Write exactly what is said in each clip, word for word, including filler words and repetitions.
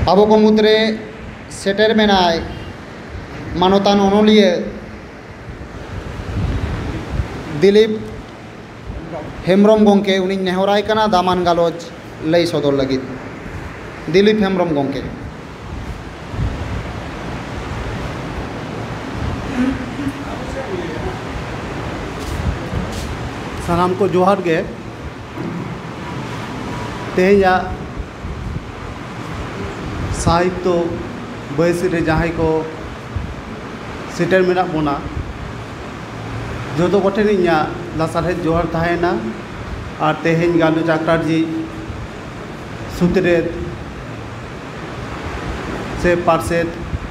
ᱟᱵᱚ ᱠᱚ ᱢᱩᱫᱽᱨᱮ ᱥᱮᱴᱮᱨ ᱢᱮᱱᱟᱭ ᱢᱟᱱᱚᱛᱟᱱ ᱚᱱᱚᱞᱤᱭᱟᱹ ᱫᱤᱞᱤᱯ ᱦᱮᱢᱵᱨᱚᱢ ᱜᱚᱢᱠᱮ, ᱩᱱᱤᱧ ᱱᱮᱦᱚᱨᱟᱭ ᱠᱟᱱᱟ ᱫᱟᱢᱟᱱ ᱜᱟᱞᱚᱪ ᱞᱟᱹᱭ ᱥᱚᱫᱚᱨ ᱞᱟᱹᱜᱤᱫ᱾ ᱫᱤᱞᱤᱯ ᱦᱮᱢᱵᱨᱚᱢ ᱜᱚᱢᱠᱮ᱾ ᱥᱟᱱᱟᱢ ᱠᱚ ᱡᱚᱦᱟᱨ ᱜᱮ᱾ ᱛᱮᱦᱮᱧᱟᱜ ᱥᱟᱦᱤᱛᱛᱚ ᱵᱟᱹᱭᱥᱤ ᱨᱮ ᱡᱟᱦᱟᱸᱭ ᱠᱚ ᱥᱮᱴᱮᱨ ᱢᱮᱱᱟᱜ ᱵᱚᱱᱟ, ᱡᱚᱛᱚ ᱠᱚᱴᱷᱮᱱ ᱤᱧᱟᱹᱜ ᱞᱟᱥᱟᱲᱦᱮᱫ ᱡᱚᱦᱟᱨ ᱛᱟᱦᱮᱸᱭᱮᱱᱟ᱾ ᱟᱨ ᱛᱮᱦᱮᱧ ᱜᱟᱞᱚᱪ ᱟᱠᱷᱲᱟ ᱨᱤᱡ ᱥᱩᱛᱨᱮᱛ ᱥᱮ ᱯᱟᱨᱥᱮᱛ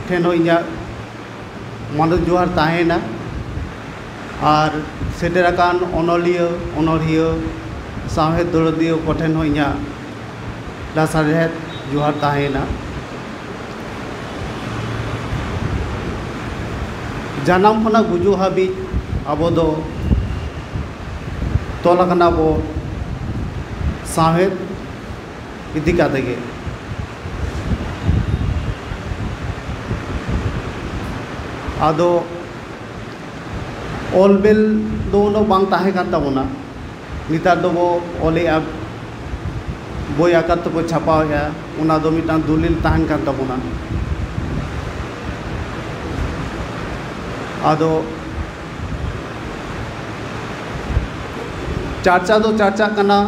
ᱴᱷᱮᱱ ᱦᱚᱸ ᱤᱧᱟᱹᱜ ᱢᱟᱱᱚᱛ ᱡᱚᱦᱟᱨ ᱛᱟᱦᱮᱸᱭᱮᱱᱟ᱾ ᱟᱨ ᱥᱮᱴᱮᱨ ᱟᱠᱟᱱ ᱚᱱᱚᱞᱤᱭᱟᱹ, ᱚᱱᱚᱲᱦᱤᱭᱟᱹ, ᱥᱟᱶᱦᱮᱫ ᱫᱚᱨᱚᱫᱤᱭᱟᱹ ᱠᱚᱴᱷᱮᱱ ᱦᱚᱸ ᱤᱧᱟᱹᱜ ᱞᱟᱥᱟᱲᱦᱮᱫ ᱡᱚᱦᱟᱨ ᱛᱟᱦᱮᱸᱭᱮᱱᱟ᱾ ᱡᱟᱱᱟᱢ ᱠᱷᱚᱱᱟᱜ ᱜᱩᱡᱩᱜ ᱦᱟᱹᱵᱤᱡ ᱟᱵᱚ ᱫᱚ ᱛᱚᱞ ᱟᱠᱟᱱᱟ ᱵᱚ ᱥᱟᱶᱦᱮᱫ ᱤᱫᱤ ᱠᱟᱛᱮ ᱜᱮ᱾ ᱟᱫᱚ ᱚᱞ ᱵᱮᱞ ᱫᱚ ᱩᱱᱟᱹᱜ ᱵᱟᱝ ᱛᱟᱦᱮᱸ ᱠᱟᱱ ᱛᱟᱵᱚᱱᱟ᱾ ᱱᱮᱛᱟᱨ ᱫᱚᱵᱚ ᱚᱞᱮᱜᱼᱟ, ᱵᱳᱭ ᱟᱠᱟᱨ ᱛᱮᱵᱚ ᱪᱷᱟᱯᱟᱣᱮᱜᱼᱟ, ᱚᱱᱟ ᱫᱚ ᱢᱤᱫᱴᱟᱝ ᱫᱚᱞᱤᱞ ᱛᱟᱦᱮᱱ ᱠᱟᱱ ᱛᱟᱵᱚᱱᱟ᱾ ᱟᱫᱚ ᱪᱟᱨᱪᱟ ᱫᱚ ᱪᱟᱨᱪᱟᱜ ᱠᱟᱱᱟ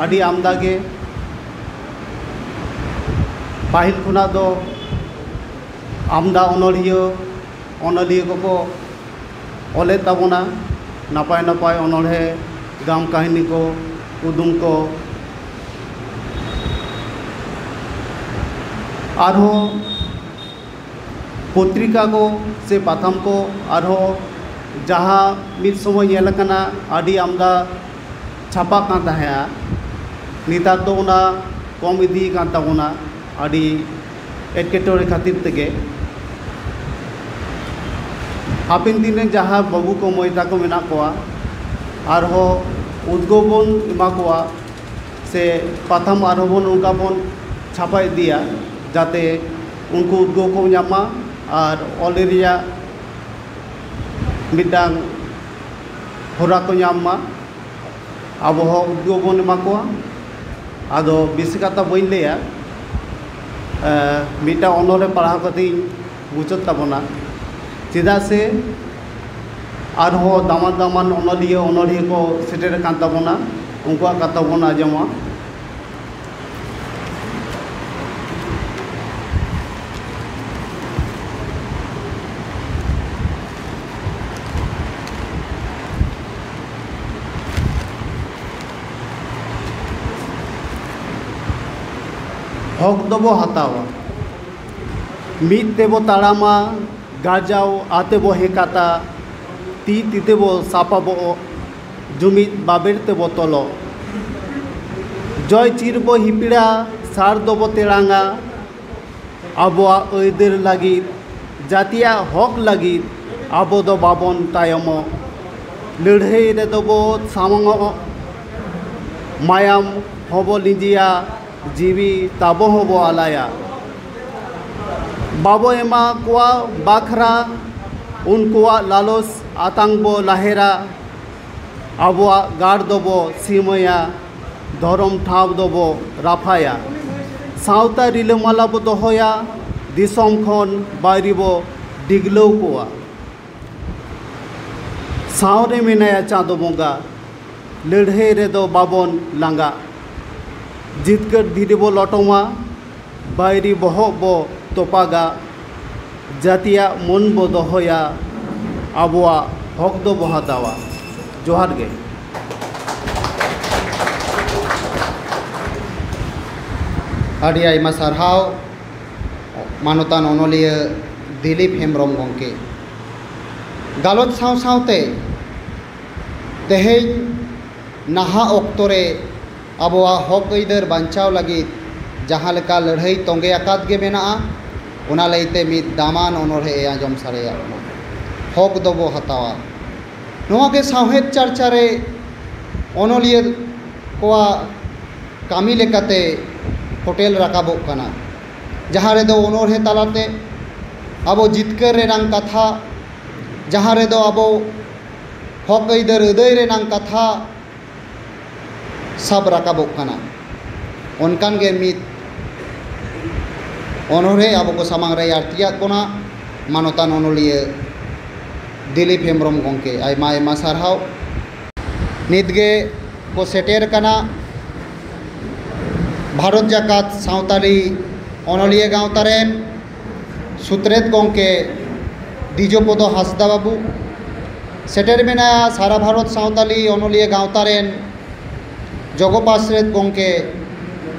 ᱟᱹᱰᱤ ᱟᱢᱫᱟ ᱜᱮ᱾ ᱯᱟᱹᱦᱤᱞ ᱠᱷᱚᱱᱟᱜ ᱫᱚ ᱟᱢᱫᱟ ᱚᱱᱚᱲᱦᱤᱭᱟᱹ, ᱚᱱᱚᱞᱤᱭᱟᱹ ᱠᱚᱠᱚ ᱚᱞᱮᱫ ᱛᱟᱵᱚᱱᱟ ᱱᱟᱯᱟᱭ ᱱᱟᱯᱟᱭ ᱚᱱᱚᱬᱦᱮ, ᱜᱟᱢ ᱠᱟᱹᱦᱱᱤ ᱠᱚ, ᱠᱩᱫᱩᱢ ᱠᱚ᱾ ᱟᱨᱦᱚᱸ ᱯᱚᱛᱨᱤᱠᱟ ᱠᱚ ᱥᱮ ᱯᱟᱛᱷᱟᱢ ᱠᱚ, ᱟᱨᱦᱚᱸ ᱡᱟᱦᱟᱸ ᱢᱤᱫ ᱥᱚᱢᱚᱭ ᱧᱮᱞ ᱟᱠᱟᱱᱟ ᱟᱹᱰᱤ ᱟᱢᱫᱟ ᱪᱷᱟᱯᱟᱜ ᱠᱟᱱ ᱛᱟᱦᱮᱸᱜᱼᱟ, ᱱᱮᱛᱟᱨ ᱫᱚ ᱚᱱᱟ ᱠᱚᱢ ᱤᱫᱤ ᱟᱠᱟᱱ ᱛᱟᱵᱚᱱᱟ ᱟᱹᱰᱤ ᱮᱴᱠᱮᱴᱚᱬᱮ ᱠᱷᱟᱹᱛᱤᱨ ᱛᱮᱜᱮ᱾ ᱦᱟᱯᱮᱱ ᱫᱤᱱ ᱨᱮ ᱡᱟᱦᱟᱸ ᱵᱟᱹᱵᱩ ᱠᱚ ᱢᱟᱹᱭ ᱛᱟᱠᱚ ᱢᱮᱱᱟᱜ ᱠᱚᱣᱟ, ᱟᱨᱦᱚᱸ ᱩᱫᱽᱜᱟᱹᱣ ᱵᱚᱱ ᱮᱢᱟ ᱠᱚᱣᱟ ᱥᱮ ᱯᱟᱛᱷᱟᱢ ᱟᱨᱦᱚᱸ ᱵᱚᱱ ᱚᱱᱠᱟ ᱵᱚᱱ ᱪᱷᱟᱯᱟ ᱤᱫᱤᱭᱟ᱾ ᱡᱟᱛᱮ ᱩᱱᱠᱩ ᱩᱫᱽᱜᱟᱹᱣ ᱠᱚ ᱧᱟᱢ ᱢᱟ ᱟᱨ ᱚᱞ ᱨᱮᱭᱟᱜ ᱢᱤᱫᱴᱟᱝ ᱦᱚᱨᱟ ᱠᱚ ᱧᱟᱢ ᱢᱟ᱾ ᱟᱵᱚ ᱦᱚᱸ ᱩᱫᱽᱜᱟᱹᱣ ᱵᱚᱱ ᱮᱢᱟ ᱠᱚᱣᱟ᱾ ᱟᱫᱚ ᱵᱮᱥᱤ ᱠᱟᱛᱷᱟ ᱵᱟᱹᱧ ᱞᱟᱹᱭᱟ, ᱮ, ᱢᱤᱫᱴᱟᱝ ᱚᱱᱚᱬᱦᱮ ᱯᱟᱲᱦᱟᱣ ᱠᱟᱛᱮ ᱤᱧ ᱢᱩᱪᱟᱹᱫ ᱛᱟᱵᱚᱱᱟ᱾ ᱪᱮᱫᱟᱜ ᱥᱮ ᱟᱨᱦᱚᱸ ᱫᱟᱢᱟᱱ ᱫᱟᱢᱟᱱ ᱚᱱᱚᱞᱤᱭᱟᱹ ᱚᱱᱚᱲᱦᱤᱭᱟᱹ ᱠᱚ ᱥᱮᱴᱮᱨ ᱟᱠᱟᱱ ᱛᱟᱵᱚᱱᱟ, ᱩᱱᱠᱩᱣᱟᱜ ᱠᱟᱛᱷᱟ ᱵᱚᱱ ᱟᱸᱡᱚᱢᱟ᱾ ᱦᱚᱠ ᱫᱚᱵᱚ ᱦᱟᱛᱟᱣᱟ᱾ ᱢᱤᱫ ᱛᱮᱵᱚ ᱛᱟᱲᱟᱢᱟ, ᱜᱟᱨᱡᱟᱣ ᱟᱛᱮ ᱵᱚ ᱦᱮᱸᱠᱟᱛᱟ, ᱛᱤ ᱛᱤ ᱛᱮᱵᱚ ᱥᱟᱯᱟᱵᱚᱜ, ᱡᱩᱢᱤᱫ ᱵᱟᱵᱮᱨ ᱛᱮᱵᱚ ᱛᱚᱞᱚᱜ᱾ ᱡᱚᱭ ᱪᱤᱨ ᱵᱚ ᱦᱤᱯᱤᱲᱟ, ᱥᱟᱨ ᱫᱚᱵᱚ ᱛᱮᱲᱟᱝᱟ, ᱟᱵᱚᱣᱟᱜ ᱟᱹᱭᱫᱟᱹᱨ ᱞᱟᱹᱜᱤᱫ, ᱡᱟᱹᱛᱤᱭᱟᱜ ᱦᱚᱠ ᱞᱟᱹᱜᱤᱫ ᱟᱵᱚ ᱫᱚ ᱵᱟᱵᱚᱱ ᱛᱟᱭᱚᱢᱚᱜ᱾ ᱞᱟᱹᱲᱦᱟᱹᱭ ᱨᱮᱫᱚ ᱵᱚ ᱥᱟᱢᱟᱝᱚᱜ, ᱢᱟᱭᱟᱢ ᱦᱚᱸᱵᱚ ᱞᱤᱸᱡᱤᱭᱟ, ᱡᱤᱣᱤ ᱛᱟᱵᱚ ᱦᱚᱸᱵᱚ ᱟᱞᱟᱭᱟ᱾ ᱵᱟᱵᱚ ᱮᱢᱟ ᱠᱚᱣᱟ ᱵᱟᱠᱷᱨᱟ ᱩᱱᱠᱩᱣᱟᱜ ᱞᱟᱞᱚᱥ, ᱟᱛᱟᱝ ᱵᱚ ᱞᱟᱦᱮᱨᱟ᱾ ᱟᱵᱚᱣᱟᱜ ᱜᱟᱲ ᱫᱚᱵᱚ ᱥᱤᱢᱟᱹᱭᱟ, ᱫᱷᱚᱨᱚᱢ ᱴᱷᱟᱶ ᱫᱚᱵᱚ ᱨᱟᱯᱷᱟᱭᱟ᱾ ᱥᱟᱶᱛᱟ ᱨᱤᱞᱟᱹᱢᱟᱞᱟ ᱵᱚ ᱫᱚᱦᱚᱭᱟ, ᱫᱤᱥᱚᱢ ᱠᱷᱚᱱ ᱵᱟᱹᱭᱨᱤ ᱵᱚ ᱰᱤᱜᱽᱞᱟᱹᱣ ᱠᱚᱣᱟ᱾ ᱥᱟᱶᱨᱮ ᱢᱮᱱᱟᱭᱟ ᱪᱟᱸᱫᱚ ᱵᱚᱸᱜᱟ, ᱞᱟᱹᱲᱦᱟᱹᱭ ᱨᱮᱫᱚ ᱵᱟᱵᱚᱱ ᱞᱟᱸᱜᱟ᱾ ᱡᱤᱛᱠᱟᱹᱨ ᱫᱷᱤᱨᱤ ᱵᱚ ᱞᱚᱴᱚᱢᱟ, ᱵᱟᱹᱭᱨᱤ ᱵᱚᱦᱚᱜ ᱵᱚ ᱛᱚᱯᱟᱜᱟ, ᱡᱟᱹᱛᱤᱭᱟᱜ ᱢᱚᱱ ᱵᱚ ᱫᱚᱦᱚᱭᱟ, ᱟᱵᱚᱣᱟᱜ ᱦᱚᱠ ᱫᱚᱵᱚ ᱦᱟᱛᱟᱣᱟ᱾ ᱡᱚᱦᱟᱨ ᱜᱮ᱾ ᱟᱹᱰᱤ ᱟᱭᱢᱟ ᱥᱟᱨᱦᱟᱣ ᱢᱟᱱᱚᱛᱟᱱ ᱚᱱᱚᱞᱤᱭᱟᱹ ᱫᱤᱞᱤᱯ ᱦᱮᱢᱵᱨᱚᱢ ᱜᱚᱢᱠᱮ᱾ ᱜᱟᱞᱚᱪ ᱥᱟᱶ ᱥᱟᱶᱛᱮ ᱛᱮᱦᱮᱧ ᱱᱟᱦᱟᱜ ᱚᱠᱛᱚ ᱨᱮ ᱟᱵᱚᱣᱟᱜ ᱦᱚᱠ ᱟᱹᱭᱫᱟᱹᱨ ᱵᱟᱧᱪᱟᱣ ᱞᱟᱹᱜᱤᱫ ᱡᱟᱦᱟᱸ ᱞᱮᱠᱟ ᱞᱟᱹᱲᱦᱟᱹᱭ ᱛᱚᱸᱜᱮ ᱟᱠᱟᱫ ᱜᱮ ᱢᱮᱱᱟᱜᱼᱟ, ᱚᱱᱟ ᱞᱟᱹᱭᱛᱮ ᱢᱤᱫ ᱫᱟᱢᱟᱱ ᱚᱱᱚᱬᱦᱮ ᱮ ᱟᱸᱡᱚᱢ ᱥᱟᱰᱮᱭᱟᱜ ᱵᱚᱱᱟ, ᱦᱚᱠ ᱫᱚᱵᱚ ᱦᱟᱛᱟᱣᱟ᱾ ᱱᱚᱣᱟ ᱜᱮ ᱥᱟᱶᱦᱮᱫ ᱪᱟᱨᱪᱟ ᱨᱮ ᱚᱱᱚᱞᱤᱭᱟᱹ ᱠᱚᱣᱟᱜ ᱠᱟᱹᱢᱤ ᱞᱮᱠᱟᱛᱮ ᱯᱷᱚᱴᱮᱞ ᱨᱟᱠᱟᱵᱚᱜ ᱠᱟᱱᱟ᱾ ᱡᱟᱦᱟᱸ ᱨᱮᱫᱚ ᱚᱱᱚᱬᱦᱮ ᱛᱟᱞᱟᱛᱮ ᱟᱵᱚ ᱡᱤᱛᱠᱟᱹᱨ ᱨᱮᱱᱟᱝ ᱠᱟᱛᱷᱟ, ᱡᱟᱦᱟᱸ ᱨᱮᱫᱚ ᱟᱵᱚ ᱦᱚᱠ ᱟᱹᱭᱫᱟᱹᱨ ᱟᱹᱫᱟᱹᱭ ᱨᱮᱱᱟᱝ ᱠᱟᱛᱷᱟ ᱥᱟᱵ ᱨᱟᱠᱟᱵᱚᱜ ᱠᱟᱱᱟ᱾ ᱚᱱᱠᱟᱱ ᱜᱮ ᱢᱤᱫ ᱚᱱᱚᱬᱦᱮ ᱟᱵᱚ ᱠᱚ ᱥᱟᱢᱟᱝ ᱨᱮᱭ ᱟᱬᱛᱤᱭᱟᱫ ᱵᱚᱱᱟ ᱢᱟᱱᱚᱛᱟᱱ ᱚᱱᱚᱞᱤᱭᱟᱹ ᱫᱤᱞᱤᱯ ᱦᱮᱢᱵᱨᱚᱢ ᱜᱚᱢᱠᱮ, ᱟᱭᱢᱟ ᱟᱭᱢᱟ ᱥᱟᱨᱦᱟᱣ᱾ ᱱᱤᱛ ᱜᱮ ᱠᱚ ᱥᱮᱴᱮᱨ ᱠᱟᱱᱟ ᱵᱷᱟᱨᱚᱛ ᱡᱟᱠᱟᱛ ᱥᱟᱶᱛᱟᱞᱤ ᱚᱱᱚᱞᱤᱭᱟᱹ ᱜᱟᱶᱛᱟ ᱨᱮᱱ ᱥᱩᱛᱨᱮᱛ ᱜᱚᱢᱠᱮ ᱫᱤᱡᱚᱯᱚᱫᱚ ᱦᱟᱸᱥᱫᱟ ᱵᱟᱹᱵᱩ᱾ ᱥᱮᱴᱮᱨ ᱢᱮᱱᱟᱭᱟ ᱥᱟᱨᱟ ᱵᱷᱟᱨᱚᱛ ᱥᱟᱶᱛᱟᱞᱤ ᱚᱱᱚᱞᱤᱭᱟᱹ ᱜᱟᱶᱛᱟ ᱨᱮᱱ ᱡᱚᱜᱚ ᱯᱟᱥᱨᱮᱛ ᱜᱚᱢᱠᱮ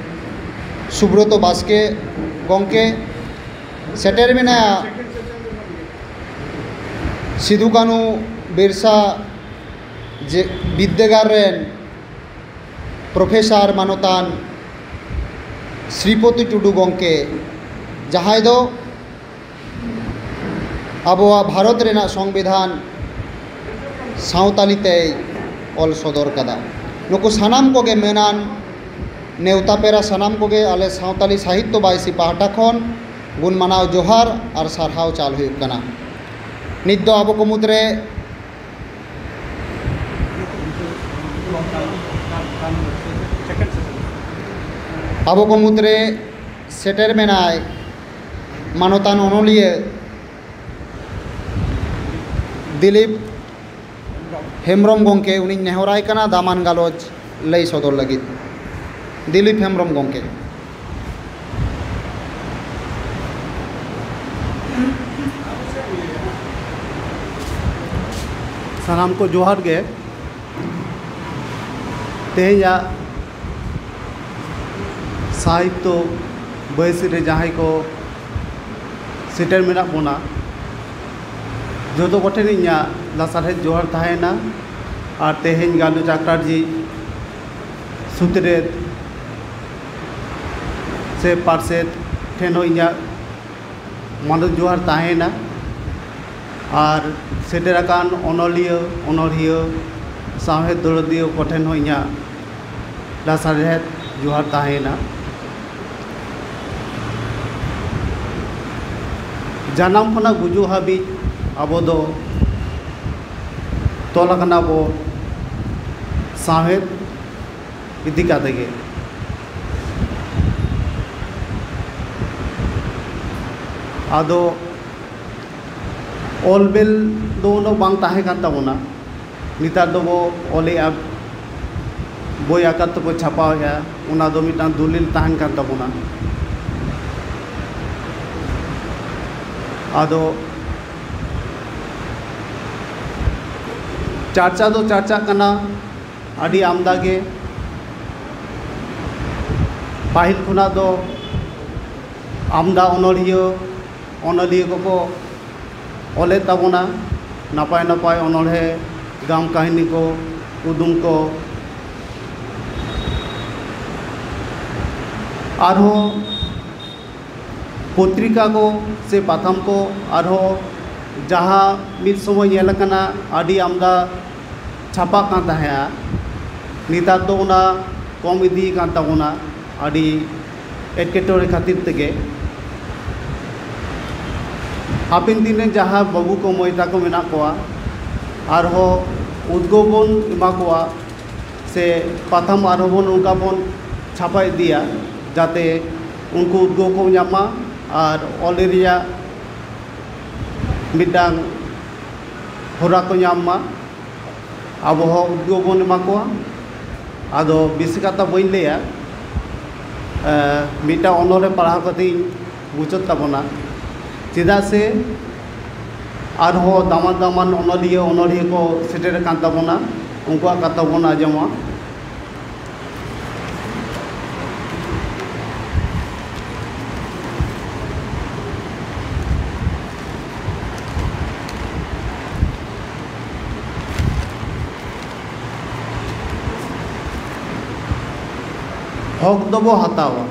ᱥᱩᱵᱨᱚᱛᱚ ᱵᱟᱥᱠᱮ ᱜᱚᱢᱠᱮ᱾ ᱥᱮᱴᱮᱨ ᱢᱮᱱᱟᱭᱟ ᱥᱤᱫᱩ ᱠᱟᱹᱱᱩ ᱵᱤᱨᱥᱟ ᱡᱮ ᱵᱤᱫᱽᱫᱟᱹᱜᱟᱲ ᱨᱮᱱ ᱯᱨᱚᱯᱷᱮᱥᱟᱨ ᱢᱟᱱᱚᱛᱟᱱ ᱥᱨᱤᱯᱚᱛᱤ ᱴᱩᱰᱩ ᱜᱚᱢᱠᱮ, ᱡᱟᱦᱟᱸᱭ ᱫᱚ ᱟᱵᱚᱣᱟᱜ ᱵᱷᱟᱨᱚᱛ ᱨᱮᱱᱟᱜ ᱥᱚᱝᱵᱤᱫᱷᱟᱱ ᱥᱟᱶᱛᱟᱞᱤ ᱛᱮᱭ ᱚᱞ ᱥᱚᱫᱚᱨ ᱠᱟᱫᱟ᱾ ᱱᱩᱠᱩ ᱥᱟᱱᱟᱢ ᱠᱚᱜᱮ ᱢᱟᱹᱱᱟᱱ ᱱᱮᱣᱛᱟ ᱯᱮᱲᱟ ᱥᱟᱱᱟᱢ ᱠᱚᱜᱮ ᱟᱞᱮ ᱥᱟᱶᱛᱟᱞᱤ ᱥᱟᱦᱤᱛᱭᱚ ᱵᱟᱭᱥᱤ ᱯᱟᱦᱴᱟ ᱠᱷᱚᱱ ᱜᱩᱱ ᱢᱟᱱᱟᱣ ᱡᱚᱦᱟᱨ ᱟᱨ ᱥᱟᱨᱦᱟᱣ ᱪᱟᱞ ᱦᱩᱭᱩᱜ ᱠᱟᱱᱟ᱾ ᱱᱤᱛ ᱫᱚ ᱟᱵᱚ ᱠᱚ ᱢᱩᱫᱽᱨᱮ ᱟᱵᱚ ᱠᱚ ᱢᱩᱫᱽᱨᱮ ᱥᱮᱴᱮᱨ ᱢᱮᱱᱟᱭ ᱢᱟᱱᱚᱛᱟᱱ ᱚᱱᱚᱞᱤᱭᱟᱹ ᱫᱤᱞᱤᱯ ᱦᱮᱢᱵᱨᱚᱢ ᱜᱚᱢᱠᱮ᱾ ᱩᱱᱤᱧ ᱱᱮᱦᱚᱨᱟᱭ ᱠᱟᱱᱟ ᱫᱟᱢᱟᱱ ᱜᱟᱞᱚᱪ ᱞᱟᱹᱭ ᱥᱚᱫᱚᱨ ᱞᱟᱹᱜᱤᱫ᱾ ᱫᱤᱞᱤᱯ ᱦᱮᱢᱵᱨᱚᱢ ᱜᱚᱢᱠᱮ᱾ ᱥᱟᱱᱟᱢ ᱠᱚ ᱡᱚᱦᱟᱨ ᱜᱮ᱾ ᱛᱮᱦᱮᱧᱟᱜ ᱥᱟᱦᱤᱛᱭᱚ ᱵᱟᱹᱭᱥᱤ ᱨᱮ ᱡᱟᱦᱟᱸᱭ ᱠᱚ ᱥᱮᱴᱮᱨ ᱢᱮᱱᱟᱜ ᱵᱚᱱᱟ, ᱡᱚᱛᱚ ᱠᱚᱴᱷᱮᱱ ᱤᱧᱟᱹᱜ ᱞᱟᱥᱟᱲᱦᱮᱫ ᱡᱚᱦᱟᱨ ᱛᱟᱦᱮᱸᱭᱮᱱᱟ᱾ ᱟᱨ ᱛᱮᱦᱮᱧ ᱜᱟᱞᱚᱪ ᱟᱠᱷᱲᱟ ᱨᱮ ᱥᱩᱛᱨᱮᱛ ᱥᱮ ᱯᱟᱨᱥᱮᱛ ᱴᱷᱮᱱ ᱦᱚᱸ ᱤᱧᱟᱹᱜ ᱢᱟᱱᱚᱛ ᱡᱚᱦᱟᱨ ᱛᱟᱦᱮᱸᱭᱮᱱᱟ᱾ ᱟᱨ ᱥᱮᱴᱮᱨ ᱟᱠᱟᱱ ᱚᱱᱚᱞᱤᱭᱟᱹ, ᱚᱱᱚᱲᱦᱤᱭᱟᱹ, ᱥᱟᱶᱦᱮᱫ ᱫᱚᱨᱚᱫᱤᱭᱟᱹ ᱠᱚᱴᱷᱮᱱ ᱦᱚᱸ ᱤᱧᱟᱹᱜ ᱞᱟᱥᱟᱲᱦᱮᱫ ᱡᱚᱦᱟᱨ ᱛᱟᱦᱮᱸᱭᱮᱱᱟ᱾ ᱡᱟᱱᱟᱢ ᱠᱷᱚᱱᱟᱜ ᱜᱩᱡᱩᱜ ᱦᱟᱹᱵᱤᱡ ᱟᱵᱚ ᱫᱚ ᱛᱚᱞ ᱟᱠᱟᱱᱟ ᱵᱚ ᱥᱟᱶᱦᱮᱫ ᱤᱫᱤ ᱠᱟᱛᱮ ᱜᱮ᱾ ᱟᱫᱚ ᱚᱞ ᱵᱮᱞ ᱫᱚ ᱩᱱᱟᱹᱜ ᱵᱟᱝ ᱛᱟᱦᱮᱸ ᱠᱟᱱ ᱛᱟᱵᱚᱱᱟ᱾ ᱱᱮᱛᱟᱨ ᱫᱚᱵᱚ ᱚᱞᱮᱜᱼᱟ, ᱵᱳᱭ ᱟᱠᱟᱨ ᱛᱮᱵᱚ ᱪᱷᱟᱯᱟᱣᱮᱜᱼᱟ, ᱚᱱᱟ ᱫᱚ ᱢᱤᱫᱴᱟᱝ ᱫᱚᱞᱤᱞ ᱛᱟᱦᱮᱱ ᱠᱟᱱ ᱛᱟᱵᱚᱱᱟ᱾ ᱟᱫᱚ ᱪᱟᱨᱪᱟ ᱫᱚ ᱪᱟᱨᱪᱟᱜ ᱠᱟᱱᱟ ᱟᱹᱰᱤ ᱟᱢᱫᱟ ᱜᱮ᱾ ᱯᱟᱹᱦᱤᱞ ᱠᱷᱚᱱᱟᱜ ᱫᱚ ᱟᱢᱫᱟ ᱚᱱᱚᱲᱦᱤᱭᱟᱹ, ᱚᱱᱚᱞᱤᱭᱟᱹ ᱠᱚᱠᱚ ᱚᱞᱮᱫ ᱛᱟᱵᱚᱱᱟ ᱱᱟᱯᱟᱭ ᱱᱟᱯᱟᱭ ᱚᱱᱚᱬᱦᱮ, ᱜᱟᱢ ᱠᱟᱹᱦᱱᱤ ᱠᱚ, ᱠᱩᱫᱩᱢ ᱠᱚ, ᱟᱨᱦᱚᱸ ᱯᱚᱛᱨᱤᱠᱟ ᱠᱚ ᱥᱮ ᱯᱟᱛᱷᱟᱢ ᱠᱚ, ᱟᱨᱦᱚᱸ ᱡᱟᱦᱟᱸ ᱢᱤᱫ ᱥᱚᱢᱚᱭ ᱧᱮᱞ ᱟᱠᱟᱱᱟ ᱟᱹᱰᱤ ᱟᱢᱫᱟ ᱪᱷᱟᱯᱟᱜ ᱠᱟᱱ ᱛᱟᱦᱮᱸᱜᱼᱟ, ᱱᱮᱛᱟᱨ ᱫᱚ ᱚᱱᱟ ᱠᱚᱢ ᱤᱫᱤ ᱟᱠᱟᱱ ᱛᱟᱵᱚᱱᱟ ᱟᱹᱰᱤ ᱮᱴᱠᱮᱴᱚᱬᱮ ᱠᱷᱟᱹᱛᱤᱨ ᱛᱮᱜᱮ᱾ ᱦᱟᱯᱮᱱ ᱫᱤᱱ ᱨᱮ ᱡᱟᱦᱟᱸ ᱵᱟᱹᱵᱩ ᱠᱚ ᱢᱟᱹᱭ ᱛᱟᱠᱚ ᱢᱮᱱᱟᱜ ᱠᱚᱣᱟ, ᱟᱨᱦᱚᱸ ᱩᱫᱽᱜᱟᱹᱣ ᱵᱚᱱ ᱮᱢᱟ ᱠᱚᱣᱟ ᱥᱮ ᱯᱟᱛᱷᱟᱢ ᱟᱨᱦᱚᱸ ᱵᱚᱱ ᱚᱱᱠᱟ ᱵᱚᱱ ᱪᱷᱟᱯᱟ ᱤᱫᱤᱭᱟ, ᱡᱟᱛᱮ ᱩᱱᱠᱩ ᱩᱫᱽᱜᱟᱹᱣ ᱠᱚ ᱧᱟᱢ ᱢᱟ ᱟᱨ ᱚᱞ ᱨᱮᱭᱟᱜ ᱢᱤᱫᱴᱟᱝ ᱦᱚᱨᱟ ᱠᱚ ᱧᱟᱢ ᱢᱟ᱾ ᱟᱵᱚ ᱦᱚᱸ ᱩᱫᱽᱜᱟᱹᱣ ᱵᱚᱱ ᱮᱢᱟ ᱠᱚᱣᱟ᱾ ᱟᱫᱚ ᱵᱮᱥᱤ ᱠᱟᱛᱷᱟ ᱵᱟᱹᱧ ᱞᱟᱹᱭᱟ, ᱮ, ᱢᱤᱫᱴᱟᱝ ᱚᱱᱚᱬᱦᱮ ᱯᱟᱲᱦᱟᱣ ᱠᱟᱛᱮ ᱤᱧ ᱢᱩᱪᱟᱹᱫ ᱛᱟᱵᱚᱱᱟ᱾ ᱪᱮᱫᱟᱜ ᱥᱮ ᱟᱨᱦᱚᱸ ᱫᱟᱢᱟᱱ ᱫᱟᱢᱟᱱ ᱚᱱᱚᱞᱤᱭᱟᱹ ᱚᱱᱚᱬᱦᱤᱭᱟᱹ ᱠᱚ ᱥᱮᱴᱮᱨ ᱟᱠᱟᱱ ᱛᱟᱵᱚᱱᱟ, ᱩᱱᱠᱩᱣᱟᱜ ᱠᱟᱛᱷᱟ ᱵᱚᱱ ᱟᱸᱡᱚᱢᱟ᱾ ᱦᱚᱠ ᱫᱚᱵᱚ ᱦᱟᱛᱟᱣᱟ᱾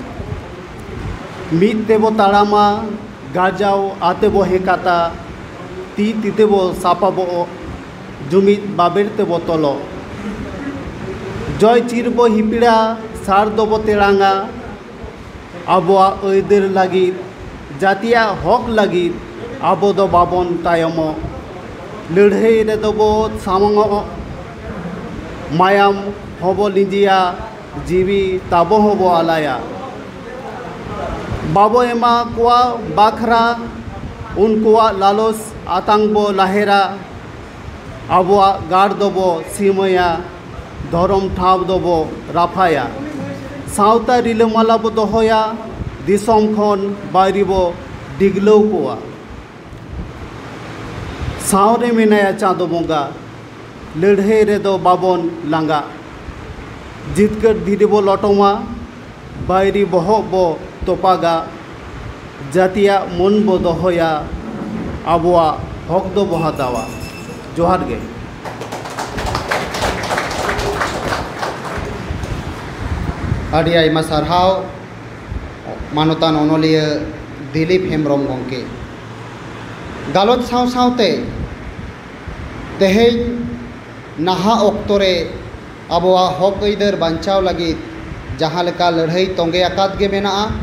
ᱢᱤᱫ ᱛᱮᱵᱚ ᱛᱟᱲᱟᱢᱟ, ᱜᱟᱨᱡᱟᱣ ᱟᱛᱮ ᱵᱚ ᱦᱮᱸᱠᱟᱛᱟ, ᱛᱤ ᱛᱤ ᱛᱮᱵᱚ ᱥᱟᱯᱟᱵᱚᱜ, ᱡᱩᱢᱤᱫ ᱵᱟᱵᱮᱨ ᱛᱮᱵᱚ ᱛᱚᱞᱚᱜ᱾ ᱡᱚᱭ ᱪᱤᱨ ᱵᱚ ᱦᱤᱯᱤᱲᱟ, ᱥᱟᱨ ᱫᱚᱵᱚ ᱛᱮᱲᱟᱝᱟ, ᱟᱵᱚᱣᱟᱜ ᱟᱹᱭᱫᱟᱹᱨ ᱞᱟᱹᱜᱤᱫ, ᱡᱟᱹᱛᱤᱭᱟᱜ ᱦᱚᱠ ᱞᱟᱹᱜᱤᱫ, ᱟᱵᱚ ᱫᱚ ᱵᱟᱵᱚᱱ ᱛᱟᱭᱚᱢᱚᱜ, ᱞᱟᱹᱲᱦᱟᱹᱭ ᱨᱮᱫᱚ ᱵᱚ ᱥᱟᱢᱟᱝᱚᱜ, ᱢᱟᱭᱟᱢ ᱦᱚᱸᱵᱚ ᱞᱤᱸᱡᱤᱭᱟ, ᱡᱤᱣᱤ ᱛᱟᱵᱚ ᱦᱚᱸᱵᱚ ᱟᱞᱟᱭᱟ᱾ ᱵᱟᱵᱚ ᱮᱢᱟ ᱠᱚᱣᱟ ᱵᱟᱠᱷᱨᱟ ᱩᱱᱠᱩᱣᱟᱜ ᱞᱟᱞᱚᱥ, ᱟᱛᱟᱝ ᱵᱚ ᱞᱟᱦᱮᱨᱟ, ᱟᱵᱚᱣᱟᱜ ᱜᱟᱲ ᱫᱚᱵᱚ ᱥᱤᱢᱟᱹᱭᱟ, ᱫᱷᱚᱨᱚᱢ ᱴᱷᱟᱶ ᱫᱚᱵᱚ ᱨᱟᱯᱷᱟᱭᱟ᱾ ᱥᱟᱶᱛᱟ ᱨᱤᱞᱟᱹᱢᱟᱞᱟ ᱵᱚ ᱫᱚᱦᱚᱭᱟ, ᱫᱤᱥᱚᱢ ᱠᱷᱚᱱ ᱵᱟᱹᱭᱨᱤ ᱵᱚ ᱰᱤᱜᱽᱞᱟᱹᱣ ᱠᱚᱣᱟ᱾ ᱥᱟᱶᱨᱮ ᱢᱮᱱᱟᱭᱟ ᱪᱟᱸᱫᱚ ᱵᱚᱸᱜᱟ, ᱞᱟᱹᱲᱦᱟᱹᱭ ᱨᱮᱫᱚ ᱵᱟᱵᱚᱱ ᱞᱟᱸᱜᱟ᱾ ᱡᱤᱛᱠᱟᱹᱨ ᱫᱷᱤᱨᱤ ᱵᱚ ᱞᱚᱴᱚᱢᱟ, ᱵᱟᱹᱭᱨᱤ ᱵᱚᱦᱚᱜ ᱵᱚ ᱛᱚᱯᱟᱜᱟ, ᱡᱟᱹᱛᱤᱭᱟᱜ ᱢᱟᱹᱱ ᱵᱚ ᱫᱚᱦᱚᱭᱟ, ᱟᱵᱚᱣᱟᱜ ᱦᱚᱠ ᱫᱚᱵᱚ ᱦᱟᱛᱟᱣᱟ᱾ ᱡᱚᱦᱟᱨ ᱜᱮ᱾ ᱟᱹᱰᱤ ᱟᱭᱢᱟ ᱥᱟᱨᱦᱟᱣ ᱢᱟᱱᱚᱛᱟᱱ ᱚᱱᱚᱞᱤᱭᱟᱹ ᱫᱤᱞᱤᱯ ᱦᱮᱢᱵᱨᱚᱢ ᱜᱚᱢᱠᱮ᱾ ᱜᱟᱞᱚᱪ ᱥᱟᱶ ᱥᱟᱶᱛᱮ ᱛᱮᱦᱮᱧ ᱱᱟᱦᱟᱜ ᱚᱠᱛᱚ ᱨᱮ ᱟᱵᱚᱣᱟᱜ ᱦᱚᱠ ᱟᱹᱭᱫᱟᱹᱨ ᱵᱟᱧᱪᱟᱣ ᱞᱟᱹᱜᱤᱫ ᱡᱟᱦᱟᱸ ᱞᱮᱠᱟ ᱞᱟᱹᱲᱦᱟᱹᱭ ᱛᱚᱸᱜᱮ ᱟᱠᱟᱫ ᱜᱮ ᱢᱮᱱᱟᱜᱼᱟ,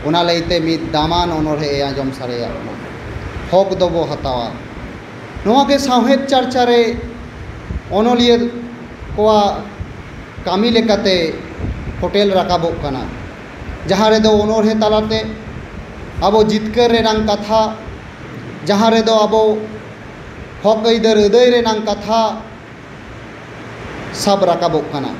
ᱚᱱᱟ ᱞᱟᱹᱭᱛᱮ ᱢᱤᱫ ᱫᱟᱢᱟᱱ ᱚᱱᱚᱬᱦᱮ ᱟᱸᱡᱚᱢ ᱥᱟᱰᱮᱭᱟᱜ ᱵᱚᱱᱟ, ᱦᱚᱠ ᱫᱚᱵᱚ ᱦᱟᱛᱟᱣᱟ᱾ ᱱᱚᱣᱟ ᱜᱮ ᱥᱟᱶᱦᱮᱫ ᱪᱟᱨᱪᱟ ᱨᱮ ᱚᱱᱚᱞᱤᱭᱟᱹ ᱠᱚᱣᱟᱜ ᱠᱟᱹᱢᱤ ᱞᱮᱠᱟᱛᱮ ᱯᱷᱚᱴᱮᱞ ᱨᱟᱠᱟᱵᱚᱜ ᱠᱟᱱᱟ, ᱡᱟᱦᱟᱸ ᱨᱮᱫᱚ ᱚᱱᱚᱬᱦᱮ ᱛᱟᱞᱟᱛᱮ ᱟᱵᱚ ᱡᱤᱛᱠᱟᱹᱨ ᱨᱮᱱᱟᱝ ᱠᱟᱛᱷᱟ, ᱡᱟᱦᱟᱸ ᱨᱮᱫᱚ ᱟᱵᱚ ᱦᱚᱠ ᱟᱹᱭᱫᱟᱹᱨ ᱟᱹᱫᱟᱹᱭ ᱨᱮᱱᱟᱝ ᱠᱟᱛᱷᱟ ᱥᱟᱵ ᱨᱟᱠᱟᱵᱚᱜ ᱠᱟᱱᱟ᱾